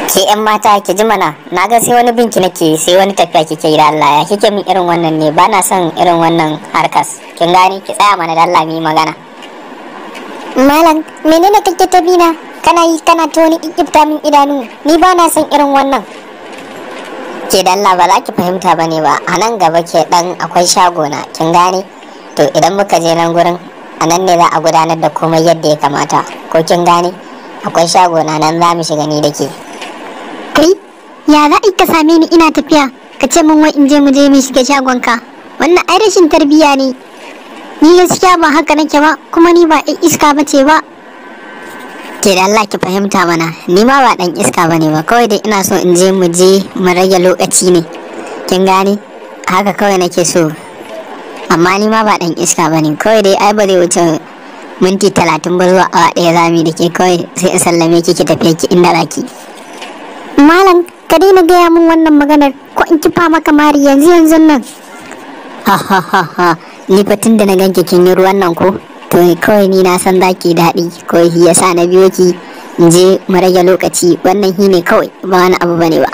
Ke yan mata, ki ji mana, na ga sai wani binki nake, sai wani tafiya kike yi. Da Allah, ya kike min irin wannan ne? Ba na son irin wannan harkas, kin gane? Ki tsaya mana da Allah mu yi magana. Malam, menene kake ta bina? Kana yi kana ta wani kikkifta min idanu. Ni ba na son irin wannan. Ke da Allah, ba za ki fahimta bane ba. A nan gaba ke dan akwai shago na, kin gane? To idan muka je nan gurin, a nan ne za a gudanar da komai yadda ya kamata, ko kin gane? Akwai shago na, nan za mu shiga ni da ke. Kai, ya za ka same ni ina tafiya ka ce min wai in je mu je mu shiga shagonka? Wannan ai rashin tarbiyya ne. Ni gaskiya ba haka nake ba, kuma ni ba ɗan iska ba ce ba. Ke da Allah, ki fahimta mana, ni ma ba dan iska bane ba. Kawai dai ina so in je mu je mu rage lokaci ne, kin gane? Haka kawai nake so, amma ni ma ba dan iska bane. Kawai dai ai ba zai wuce minti 30 ba zuwa awa 1 zamu da ke, kawai sai in sallame ki, ki tafi ki inda zaki. Malam, ka daina gaya min wannan maganar ko in kifa maka mari yanzu yanzu nan. Ha ha ha ha, ni fa tun da na ganki kin yi ruwan nan ko, to kawai ni na san zaki daɗi ko, shi yasa na biyo ki in je mu rage lokaci. Wannan shi ne kawai, ba wani abu bane ba.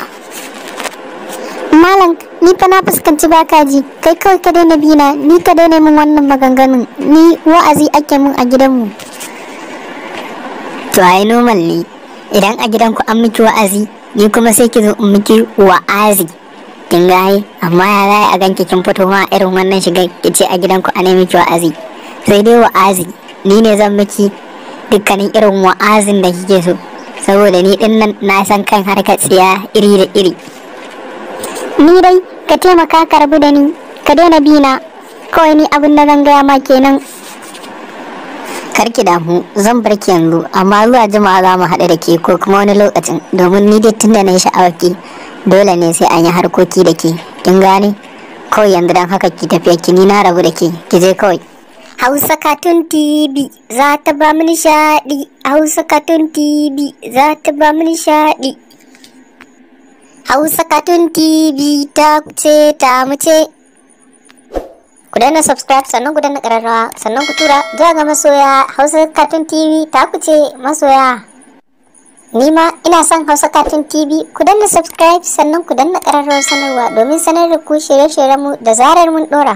Malam, ni fa na fuskanci baka ji. Kai kawai ka daina bina, ni ka daina min wannan maganganun. Ni wa'azi ake min a gidanmu. To ai normal ne, idan a gidanku an miki wa'azi, ni kuma sai ki zo in miki wa'azi, kin gaye? Amma ya za a ganki kin fito ma irin wannan shiga, ki ce a gidanku an miki wa'azi? Sai dai wa'azi, ni ne zan miki dukkanin irin wa'azin da kike so, saboda ni din nan na san kan harkar tsiya iri da iri. Ni dai ka taimaka ka rabu da ni, ka daina bina. Kawai ni abin da zan gaya ma kenan. Karki damu, zan bar ki yanzu, amma zuwa jimawa za mu haɗu da ke ko kuma wani lokacin, domin ni dai tunda na yi sha'awar ki, dole ne sai an yi harkoki da ke, kin gane? Kawai yanzu dan haka ki tafiya ki, ni na rabu da ke, ki je kawai. Hausa Cartoon TV za ta ba mu nishaɗi. Hausa Cartoon TV za ta ba mu nishaɗi. Hausa Cartoon TV ta ce ta mu ce. Ku danna subscribe, sannan ku danna ƙararrawa, sannan ku tura zuwa ga masoya. Hausa Cartoon TV ta ku ce masoya. Ni ma ina son Hausa Cartoon TV. Ku danna subscribe, sannan ku danna ƙararrawar sanarwa domin sanar da ku shirye-shiryenmu da zarar mun ɗora.